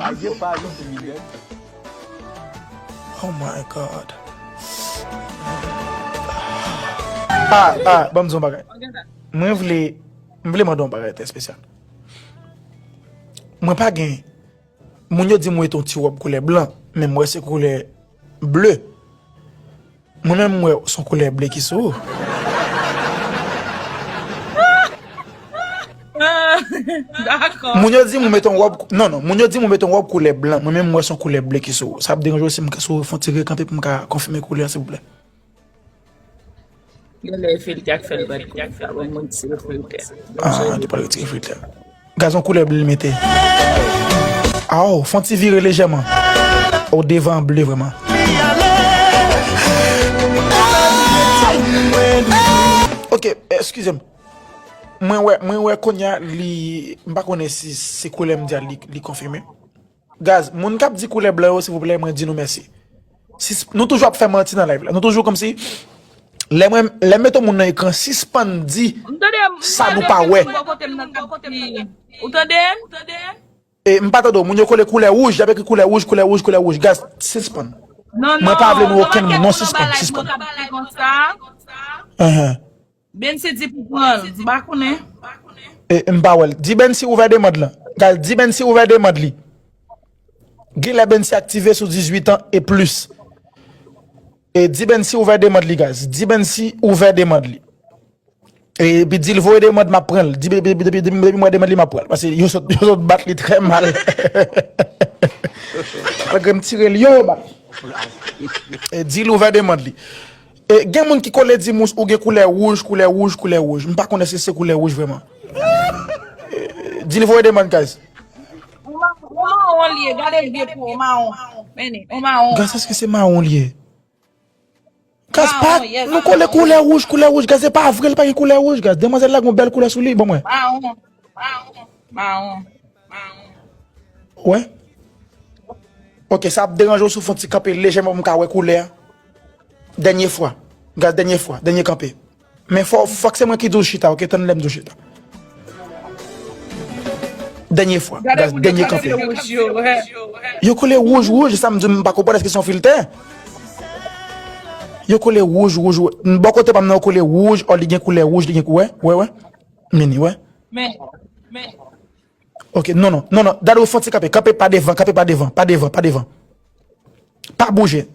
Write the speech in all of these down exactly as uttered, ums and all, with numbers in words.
Pajou, pajou, ti Miguel. Oh my God. Ah, ah, ban m di yon bagay. Mwen vle, m vle mande yon bagay trè espesyal. Mwen pa gen, moun yo di m mete yon ti wòb koulè blan, men m wè se koulè ble. Mwen menm m wè se yon koulè ble ki sou ou. Dakò. Moun yo di m ou mete yon wòb, non, non, moun yo di m ou mete yon wòb koulè blan, mwen menm m wè se yon koulè ble ki sou ou. Sa ap deranje w si m ka, si w fè yon ti rekanpe pou m ka konfime koulè a, silvouplè? Genlè e filtè k fè l bat kou. Sa bon, moun di se filtè. Ah, li pral retire filtè. Gazon koulè ble l mete. Aw, fè yon ti vire lejèman. O devan ble vrèman. Ok, eskize m. Mwen wè, mwen wè kounye a li, m pa konnen si se koulè m di a li, li konfime. Gaz, moun k ap di koulè blan yo, silvouplè, mwen di nou mèsi. Sis, nou toujou ap fè manti nan live la. Nou toujou kòmsi, lè mwen, lè m mete yon moun nan ekran, sispann di sa nou pa wè. Ou tande m? E m pa tande w, moun yo kole koulè wouj, y ap ekri koulè wouj, koulè wouj, koulè wouj. Gaz, sispann. Mwen pa vle nou okenn moun, non, sispann, sispann. Enhen. Bensi di pou pran l, m pa konnen. E, m pa wè l. Di Bensi ouvè demann lan. Gaz, di Bensi ouvè demann li. Genlè Bensi aktive sou dizuit an e plis. E di Bensi ouvè demann li, gaz. Di Bensi ouvè demann li. E epi di l voye demann, m ap pran l. Di depi, depi, depi, depi m wè demann li, m ap pran l. Paske yo sot, yo sot bat li trè mal. Malgre m tire l, yo, yo bat. E di l ouvè demann li. E gen moun ki kole di m ou gen koulè wouj, koulè wouj, koulè wouj. M pa konn èske se koulè wouj vrèman. E, di l voye demann, gaz. Ou ma- ou mawon li ye, gade vye po, ou mawon. Mennen, ou mawon. Gaz, èske se mawon li ye? Gaz, Ah, pa, oh, yes. Nou kole koulè wouj, koulè wouj. Gaz, se pa vre, li pa gen koulè wouj, gaz. Demwazèl la gen yon bèl koulè sou li, bon mwen. Mawon, mawon, mawon, mawon. Wè? Ok, sa ap deranje w si w fè yon ti kanpe lejèman pou m ka wè koulè a? Dènye fwa. Gaz, dènye fwa, dènye kanpe. Men fò, fòk se mwen ki di w chita, ok? Tann lè m di w chita. Dènye fwa, gaz, dènye kanpe. Yo kole wouj, wouj, sa m di m pa konprann èske se yon filtè. Yo kole wouj, wouj, wouj. Bò kote pa m nan, yo kole wouj, ò, li gen koulè wouj, li gen koulè, wè, wè. Mini, wè. Men, men. Ok, non, non, non, non. Dadou, fè yon ti kanpe. Kanpe pa devan, kanpe pa devan, pa devan, pa devan. Pa bouje.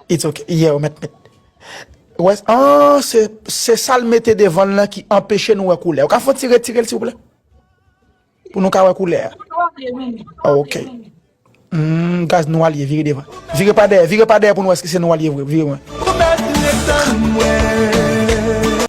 It's ok. Yeah, ou mèt, mèt. Wè, ah, se, se sa l mete devan l lan ki anpeche nou wè koulè. Ou ka fè yon ti retire l, silvouplè? Pou nou ka wè koulè a. Ah, ok. Hmm, gaz, nou alye, vire devan. Vire pa dèyè, vire pa dèyè pou nou wè si se nou alye vre. Vire mwen.